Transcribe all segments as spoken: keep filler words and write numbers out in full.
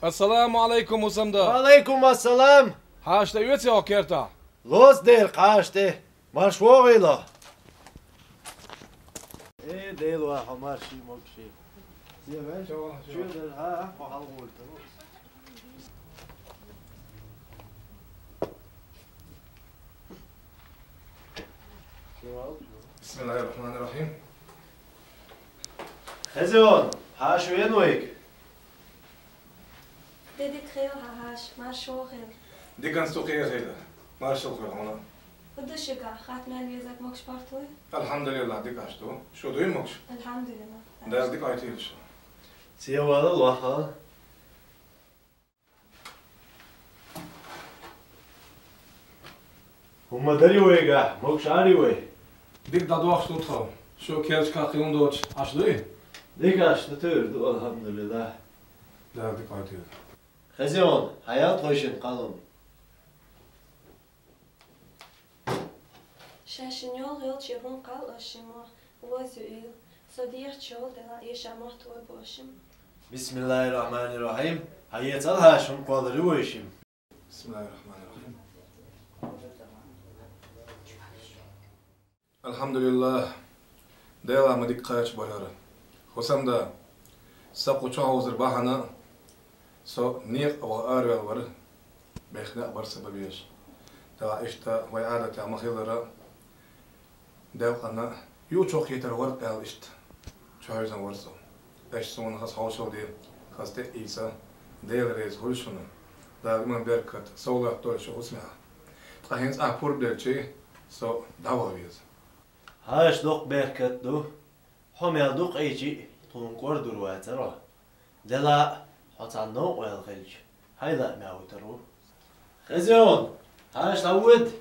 Ассаламу Ӏалайкум, хӀусамда! Ва Ӏалайкум ассалам! Хьаша тӀаоьций хьо кертахь? Лоцу дера кхаша тӀе, марш вогӀийла! Э, Дела, ва хьо марший, могуший. Чоь дара, хьо хьалгӀуьрту. Бисмиллахир-рахманир-рахим. Хезон, хьаша вен вайга? Де дика хийла хьан хьаша, марша вогӀийла. Диканца ду кхехийла, маршалла хуьлда хьуна. ХӀун ду шуьгахь, хатта мел везарг, могуш-паргӀат вуй? Алхьамдулиллахь, дика ду. Шу дуй могуш? Алхьамдулиллахь. Дала дика Ӏойтийла шу. Севала лоха. ХӀумма дарий вайгахь, могуш арий вай? Дика дӀадохуш ду тхо. Шу керчкахь кхин доцуш Ӏаш дуй? Дика Ӏаш ду, туьйра ду, алхьамдулиллахь. Дала дика Ӏойтийла. Хезон, хьан ял тхойшинна кхаллам? Шаьшшинна йолу гӀиллакхаш хӀунда кхалла аша шиммо? Ваза ю ила. Со дехачу йолу делахь, эша мотт вай бу аша шиммо. Бисмиллахир-рахманир-рахим. Хьан яцал хьаша, хӀунда кхоллар ю вай шиммо? Бисмиллахир-рахманир-рахим. Алхьамдулиллахь, Дела ма дика кхача бара хӀара. ХӀусамда, со кху чу хьовзар бахьана, со некъа ваха араваьлла вара, бехна а бара сан бан безаш. Делахь иштта вай Ӏадатехь ма-хиллара, делкъана юучохь хетар вара аьлла иштта. Чу хьаьвзина вара со. Аша суна хаза хьошалла де, хаза тӀе а ийца, Дела реза хуьлда шуна. Дала иман, беркат, совлат дойла шун хӀусамехь. Ткъа хӀинца ахь пурба делчий, со дӀаваха веза. Хьаша доккха беркат ду. Хьо мел дукха Ӏийчи а, тхуна кӀордор вацара хьо. Делахь а, хьо цхьана новкъа ваьлла хилча, хьайла а мел витар ву. Хезон, хьаша дӀавоьду.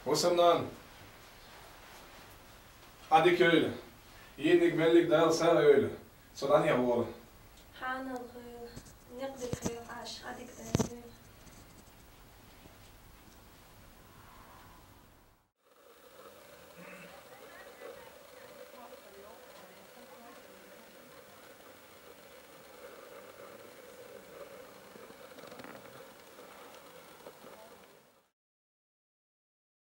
ХӀусамнана, Ӏа дика йойла. Йиниг-меллиг Дала сагӀа йойла. Со дӀанехьа волу. Хьанал хуьйла. Некъ дика.